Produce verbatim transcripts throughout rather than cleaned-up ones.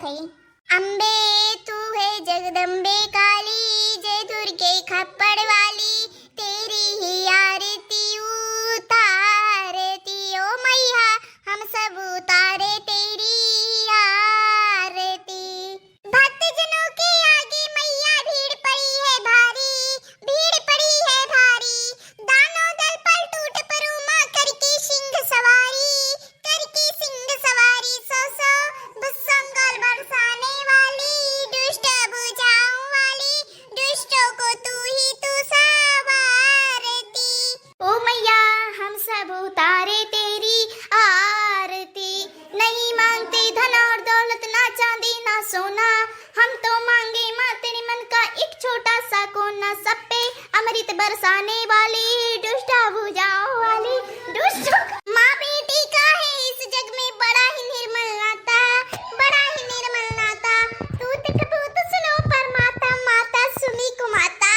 अम्बे तू है जगदम्बे काली, जय दुर्गे खप्पड़ वाली, तेरी ही आरती उतारती, ओ मैया हम सब उतारे तेरी आरती। भक्तजनों के आगे मैया भीड़ पड़ी है भारी, भीड़ पड़ी है भारी। दानव दल पल टूट परो माँ करके सिंह सवारी, करके सिंह सवारी। सौ सौ भुजंगल बरसाने वाली, दुष्ट भुजाओं वाली, दुष्टों को तू ही तू संवारती। ओ मैया हम सब उतारे तेरी आरती, नहीं मांगते धन और दौलत, ना चांदी ना सोना, हम तो मांगे माँ तेरे मन का एक छोटा सा कोना, सब पे अमृत बरसाने वाली, दुष्ट भुजाओं वाली, दुष्ट। माँ बेटी का है इस जग में बड़ा ही निर्मल नाता, बड़ा ही निर्मल नाता। तू तक भूत सुनो पर माता, माता सुनी को माता,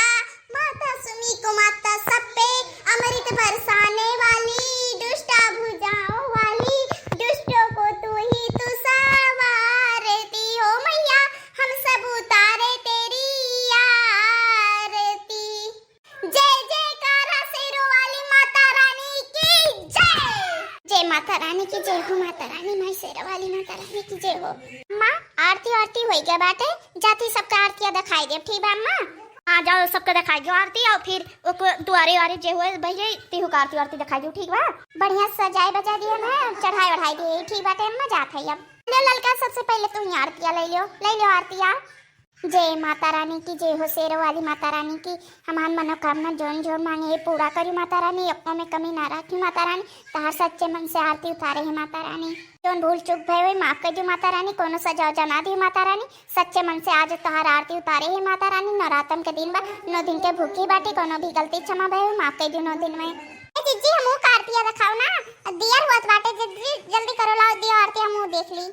माता सुनी को माता, सब पे अमृत बरसाने वाली, दुष्ट भुजाओं वाली, दुष्टों को तू ही तू संवारती हो मैया, हम सब उतारे तेरी आरती। जय जयकारा शेरों वाली माता रानी की जय। जय माता रानी की जय हो, माता रानी माई शेरों वाली माता रानी की जय हो। माँ आरती आरती होई गया बाटे, जाती सबका आरतिया दिखाई दे, ठीक बा माँ? हाँ, जाओ, सबके देखाई दियो आरती, और फिर ओको दुआरे वारे जे हुए भैया, तेहू का आरती वारती देखाई दियो, ठीक बा? बढ़िया सजाए बजा दिए ना, चढ़ाई ओढ़ाई दिए, ठीक बाटे अम्मा, जात है अब। ले ललका, सबसे पहले तू ही आरतिया ले लियो, ले लियो आरतिया। जय माता रानी की जय हो, शेरों वाली माता रानी की। हमार मनोकामना जौन जौन मांगे है पूरा करी माता रानी, एको में कमी ना रखी माता रानी। तहार सच्चे मन से आरती उतारे है माता रानी। जौन भूल चूक भय होई माफ कर दियो माता रानी, कोनो सजा उजा ना दियो माता रानी। सच्चे मन से आज तोहार आरती उतारे हे माता रानी, नवरातन के दिन बा, नौ दिन के भूखी बाटी, कोनो भी गलती क्षमा भय हो, माफ कर दियो नौ दिन में। ए जिज्जी, हमहू का आरतिया देखाओ ना, दियर होत बाटे, जल्दी, जल्दी करो, लाओ दियो आरती हमहू देख ली।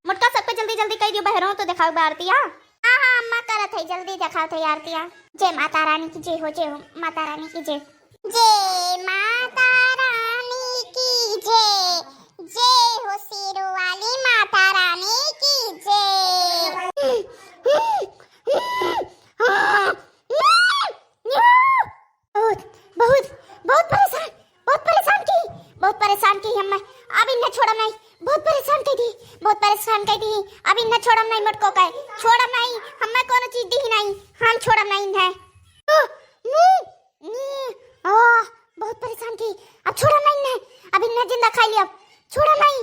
मोटका सबके जल्दी जल्दी कह दियो, बहरों तो देखाओ बा आरतिया। हाँ हाँ अम्मा, करत है, जल्दी देखाओ थे आरतिया। जय माता रानी की जय हो, जय हो माता रानी की जय। जय माता रानी की जय, जय हो शेरों वाली माता रानी की जय। बहुत, बहुत, बहुत परेशान, बहुत परेशान की, बहुत परेशान की हमें। अब इन्हें छोड़म नहीं, बहुत परेशान कर दी, बहुत परेशान कर दी। अब इन्हें छोड़म नहीं, मोटको के छोड़म नहीं, हमें कोनो चीज दी नहीं, हम छोड़म नहीं इन्हें। ओ, नी, नी, ओह, बहुत परेशान की। अब छोड़म नहीं इन्हें, अब इन्हें जिंदा खाई लिया, छोड़म नहीं।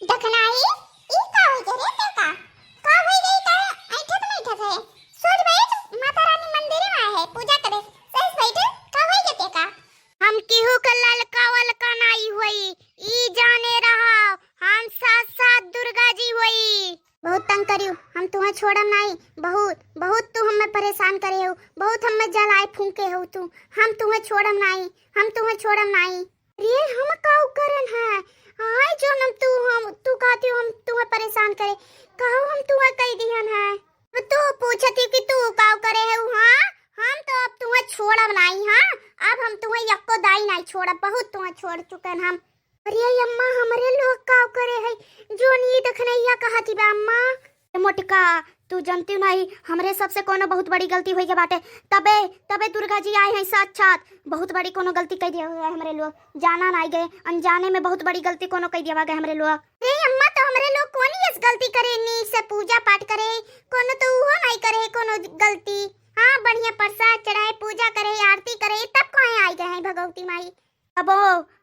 दखनाई, ई का हो गया रे तेका? का हो गई का? ऐठत नहीं ठत है। सोच बैठ, माता रानी मंदिर में है, पूजा करे। सही बैठ, का हो गया तेका? हम केहू का ललका वलका नाई होई, ई जाने रहा, हम साक्षात दुर्गा जी होई। बहुत तंग करियो, हम तुहें छोड़म नाई, बहुत, बहुत तू हमें परेशान करे हो, बहुत हमें जलाए फूंके हो तू, हम तुहें छोड़म नाई, हम तुहें छोड़म नाई। अरे हम काऊ करन है, आए जोन हम तू, हम तू कहती हो हम तुहें परेशान करे, कहू हम तुहें कह दिहन है। तू पूछती कि तू काऊ करे है, हाँ, हम तो अब तुहें छोड़ब नाई, हाँ, अब हम तुहें यक्को दाई नाई छोड़ब, बहुत तुहें छोड़ चुकन हम। अरे अम्मा, हमरे लोग काव करे है, जोन ई दखनैया कहती बा अम्मा। ए मोटका, तू जनती नहीं, हमरे सबसे कोनो बहुत बड़ी गलती होई गए बाटे। तबे, तबे दुर्गा जी आए हैं साक्षात। बहुत बड़ी कोनो गलती कह दिया हुआ है हमरे लोग, जाना नहीं गए, अनजाने में बहुत बड़ी गलती कोनो कह दिया गए हमरे लोग। अरे अम्मा, तो हमरे लोग कौन यस गलती करे, नीक से पूजा पाठ करे, कोनो तो उहो नहीं करे कोनो गलती। हाँ, बढ़िया प्रसाद चढ़ाए, पूजा करे, आरती करे, तब कहे आई गए हैं भगवती माई। तबो,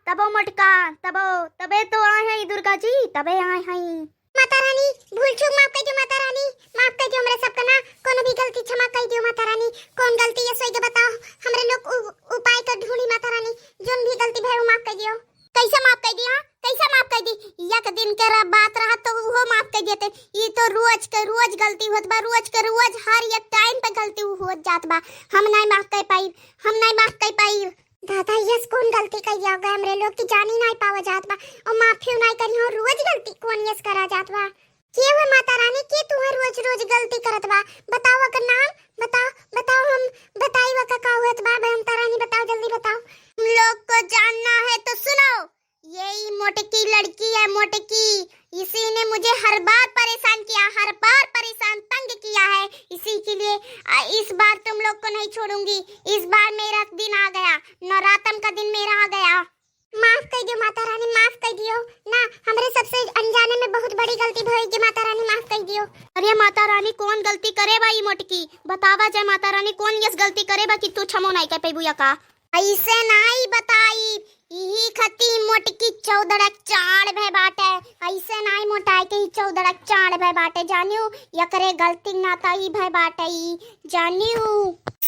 तबो मोटका, तबो, तबे तो आए हैं दुर्गा जी, तबे आए हैं। माता रानी, भूल चूक माफ कर दियो माता रानी, माफ कर दियो हमरे सबका ना, कोनो भी गलती क्षमा कर दियो माता रानी। कौन गलती है सोई के बताओ, हमरे लोग उ-, उपाय कर ढूंढी माता रानी, जोन भी गलती भय वो माफ कर दियो। कैसे माफ कर दिया, कैसे माफ कर दी? एक दिन के रा-, बात रहा तो वो माफ कर देते, ये तो रोज के रोज गलती होत बा, रोज के रोज हर एक टाइम पे गलती होत जात बा। हम नहीं माफ कर पाई, हम नहीं माफ कर पाई। दादा, यस कौन गलती कइले होगा हमरे लोग की जानी नाई पावा जात बा, और माफियो नाई करी हो, रोज गलती कौन यस करा जात बा? के हुए माता रानी, के तुहे रोज रोज गलती करत बा? बताओ ओकर नाम, बताओ, बताओ, हम बताई ओकर का हुए बा, माता रानी बताओ, जल्दी बताओ। तुम लोग को जानना है तो सुनो, यही मोटकी लड़की है, मोटकी, इसी ने मुझे हर बार परेशान किया, हर बार परेशान, तंग किया है। इसी के लिए, आ, इस बार तुम लोग को नहीं छोड़ूंगी। इस बार मेरा दिन आ गया, नवरातम का दिन मेरा आ गया। माफ कइ दियो माता रानी, माफ कइ दियो ना, हमरे सबसे अनजाने में बहुत बड़ी गलती भइगी माता रानी, माफ कइ दियो। अरे माता रानी, कौन गलती करे बा ई मोटकी? बतावा जाए माता रानी, कौन यस गलती करे बा कि तू क्षमो नाई कर पैबू या का? ऐसे नाई बताई, इही खती मोटकी चौदड़क चाड़ भय बाटे। ऐसे नाई मोटाई के ही चौदड़क चाड़ भय बाटे, जानियो, यकरे गलती नाता ही भय बाटे ई, जानियो।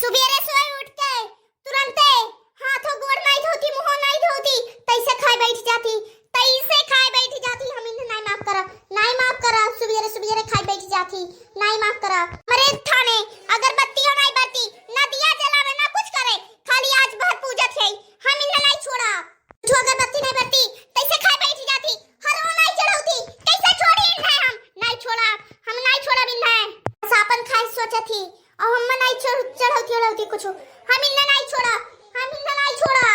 सुबेरे सोए उठ के तुरंते हाथो गोड़ नाई धोती, मुंहो नाई धोती, तैसे खाए बैठ जाती, तैसे खाए बैठ जाती। हम इन्हें नाई माफ करा, नाई माफ करा, सुबेरे सुबेरे खाए बैठ जाती, नाई माफ करा। मरे थाने अगरबत्तियों नाई बरती, ना दिया जलावे, ना कुछ करे, खाली आज भर पूजत है, हम इन्हें नाई छोड़ा। कुछ अगरबत्ती नाई बरती, तैसे खाए बैठ जाती, हरवा नाई चढ़ौती, कैसे छोड़ी इन्हें हम? नाई छोड़ा, हम नाई छोड़ा इन्हें। बस आपन खाए सोचत ही, और हम नाई चढ़-, चढ़ौती उढ़ौती कुछ, हम इन्हें नाई छोड़ा, हम इन्हें नाई छोड़ा।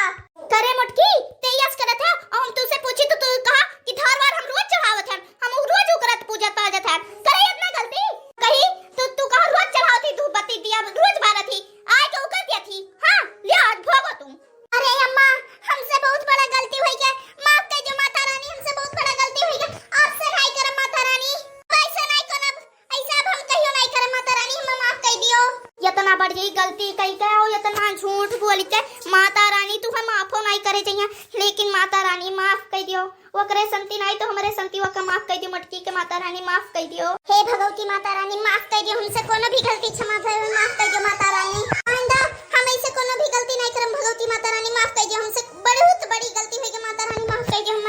करे मोटकी, ते यस करत है, और हम तुझसे पूछी तो तू कहा कि धार वार हम रोज चढ़ावत है, हम रोज उकरत पूजा पाजत है। करे इतना गलती? कही तो तू कहा रोज चढ़ावत ही, धूप बत्ती दिया रोज बारत ही, आज तो उकर दिया थी। हाँ, लिया आज भोगो तुम। अरे अम्मा, हमसे बहुत बड़ा गलती होइ गया, माफ कइ दियो माता रानी, हमसे बहुत बड़ा गलती होइ गया, आपसे नाई करब माता रानी, अब ऐसा नाई करब, ऐसा अब हम कहियो नाई करब माता रानी, हमें माफ कइ दियो। इतना बड़ी गलती कइ के और इतना झूठ बोल के माता रानी तू हम माफो नाई करे चाहिए, लेकिन माता रानी माफ कइ दियो। ओकरे संती नाई तो हमरे संती, ओका माफ कइ दियो, मोटकी के माता रानी माफ कइ दियो। हे भगवती माता रानी, माफ कइ दियो, हमसे कोनो भी गलती क्षमा भय, माफ कइ दियो माता रानी। आइंदा हम ऐसे कोनो भी गलती नाई करम भगवती माता रानी, माफ कइ दियो, हमसे बहुत बड़ी गलती होइ गई माता रानी, माफ कइ दियो, हम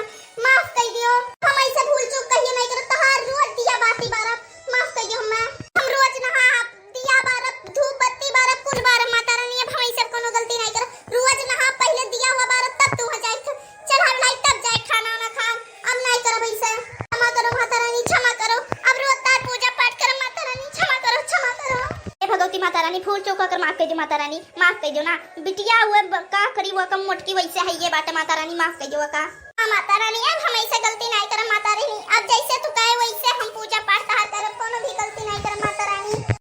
माफ कइ दियो, हम ऐसे भूल चूक कहियो नाई करब, तहार रोज दिया बाती बारब, माफ कइ दियो हमें, हम रोज नहा दिया बारब, धूप बत्ती बारब, कुल बारब माता रानी, अब हम ऐसे कोनो गलती नाई करब। रोज नहा, पहिले दिया हुआ बारब, तब तू जाए ख-, चढ़ावे लाई, तब जाए खाना वाना खाब। अब नाई करब ऐसे। क्षमा करो माता रानी, क्षमा करो। अब रोज तार पूजा पाठ करब माता रानी, क्षमा करो, क्षमा करो। हे भगवती माता रानी, भूल चूक कर माफ कइ दियो माता रानी, माफ कइ दियो ना। बिटिया हुए ब-, का करी, वो कम मोटकी वैसे है ये बाटे माता रानी, माफ कइ दियो का। हाँ माता रानी, अब हम ऐसे गलती नाई करब माता रानी, अब जैसे तू कहे वैसे हम पूजा पाठ तहार करब, कोनो भी गलती नाई करब माता रानी।